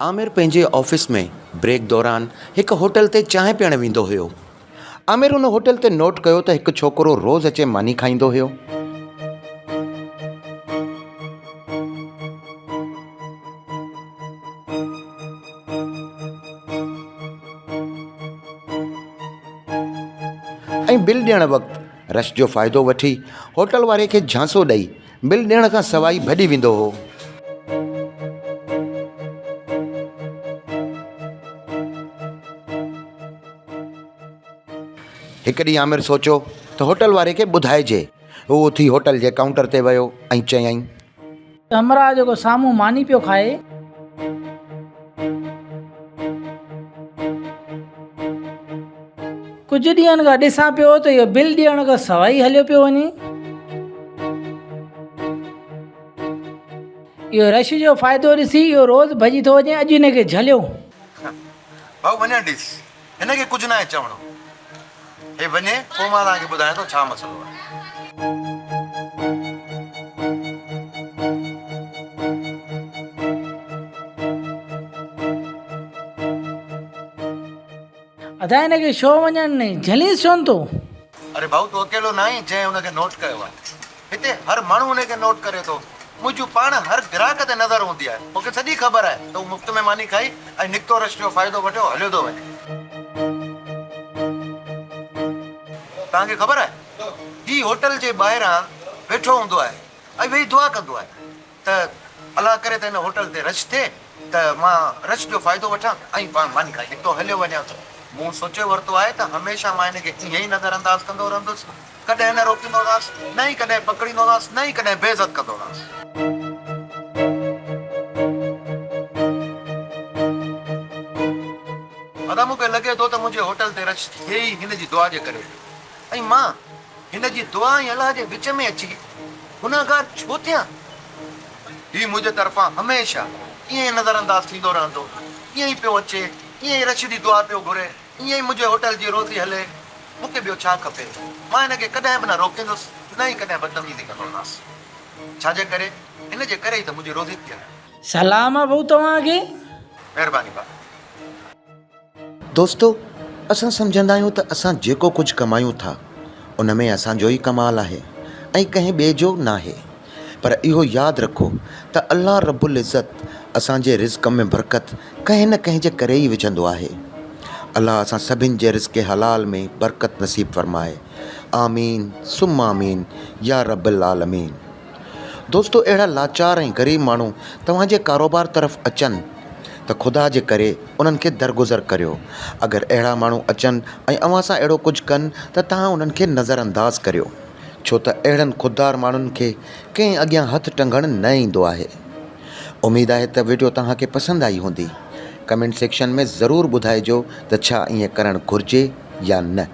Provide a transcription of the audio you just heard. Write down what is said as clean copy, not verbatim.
عامر پنهنجي office ۾ break دوران هڪ هوٽل تي چانهه پيئڻ ويندو هيو. عامر ان هوٽل تي نوٽ ڪيو ته هڪ ڇوڪرو روز اچي ماني کائيندو هيو. ۽ بل ڏيڻ وقت رش جو فائدو وٺي هوٽل واري کي جهانسو ڏئي بل ڏيڻ کان سواء ئي ڀڄي ويندو هو. هڪ ڏينهن عامر سوچيو ته هوٽل واري کي ٻڌائجي. هو اٿي هوٽل جي ڪائونٽر تي ويو ۽ چيائين. همراهه جيڪو سامهون ماني پيو کائي. ڪجهه ڏينهن کان ڏسان پيو ته اهو بل ڏيڻ کان سواء ئي هليو پيو وڃي. اهو رش جو فائدو ڏسي اهو روز ڀڄي ٿو وڃي اڄ هن کي جهليو. ڀائو وڃڻ ڏيس هن کي ڪجهه ناهي چوڻو. هي وڃي پوء مان توهان کي ٻڌايان ٿو ڇا مسئلو آهي. ادا هن کي ڇو وڃڻ ڏنئي؟ جهلينس ڇو نٿو؟ اري ڀائو تون اڪيلو ناهين جنهن ان کي نوٽ ڪيو آهي. هتي هر ماڻهو ان کي نوٽ ڪري ٿو. منهنجي پاڻ هر گراهڪ تي نظر هوندي آهي. مون کي سڄي خبر آهي ته هو مفت ۾ ماني کائي ۽ نڪتو رش جو فائدو وٺيو هليو ٿو وڃي. توهان کي خبر آهي هي هوٽل جي ٻاهران ويٺو هوندو آهي ۽ ويهي دعا ڪندو آهي. ته الله ڪري ته هن هوٽل تي رش ٿئي ته مان رش جو فائدو وٺان ۽ پاڻ ماني کائي نڪتو هليو وڃان. مون سوچي ورتو آهي ته هميشه مان هن کي ائين ئي نظر انداز ڪندو رهندس، ڪڏهن نه روڪيندوسانس، نه ئي ڪڏهن پڪڙيندوسانس، نه ئي ڪڏهن بي عزت ڪندوسانس. ادا مون کي لڳي ٿو ته منهنجي هوٽل تي رش ٿئي ئي هن جي دعا جي ڪري ۽ مان هن جي دعا ۽ الله جي وچ ۾ اچي گنهگار ڇو ٿيان؟ هي منهنجي طرفان هميشه ائين ئي نظرانداز ٿيندو رهندو، ائين ئي پيو اچي، ائين ئي رش جي دعا پيو گهري، ائين ئي منهنجي هوٽل جي روزي هلي. مون کي ٻيو ڇا کپي؟ مان هن کي ڪڏهن به نه روڪيندس، نه ئي ڪڏهن بدتميزي ڪندوسانس. ڇا جي ڪري؟ هن جي ڪري ئي ته منهنجي روزي ٿي هلي. سلام آ ڀائو توهان کي. مهرباني ڀاء. دوستو! اسان سمجهندا آهيون ته اسان جيڪو ڪجهه ڪمايون ٿا ان ۾ اسان جو ئي ڪمال آهي ۽ ڪنهن ٻئي جو ناهي پر اهو ياد رکو ته الله رب العزت اسان جي رزق ۾ برڪت ڪنهن نه ڪنهن جي ڪري ئي وجهندو آهي. الله اسان سڀن جي رزق حلال ۾ برڪت نصيب فرمائي. آمين ثم آمين يا رب العالمين. دوستو اهڙا لاچار ۽ غريب ماڻهو توهان جي ڪاروبار طرف اچن ته خدا جي ڪري انهن کي درگذر ڪريو. اگر اهڙا ماڻهو اچن ۽ اوهان سان اهڙو ڪجهه ڪن ته توهان انهن کي نظر انداز ڪريو. ڇو ته اهڙن خوددار ماڻهن کي ڪنهن اڳيان هٿ ٽنگڻ نه ايندو آهي. اميد آهي ته وڊيو توهان کي پسند آئي هوندي. ڪمينٽ سيڪشن ۾ ضرور ٻڌائجو ته ڇا ائين ڪرڻ گهرجي يا نه.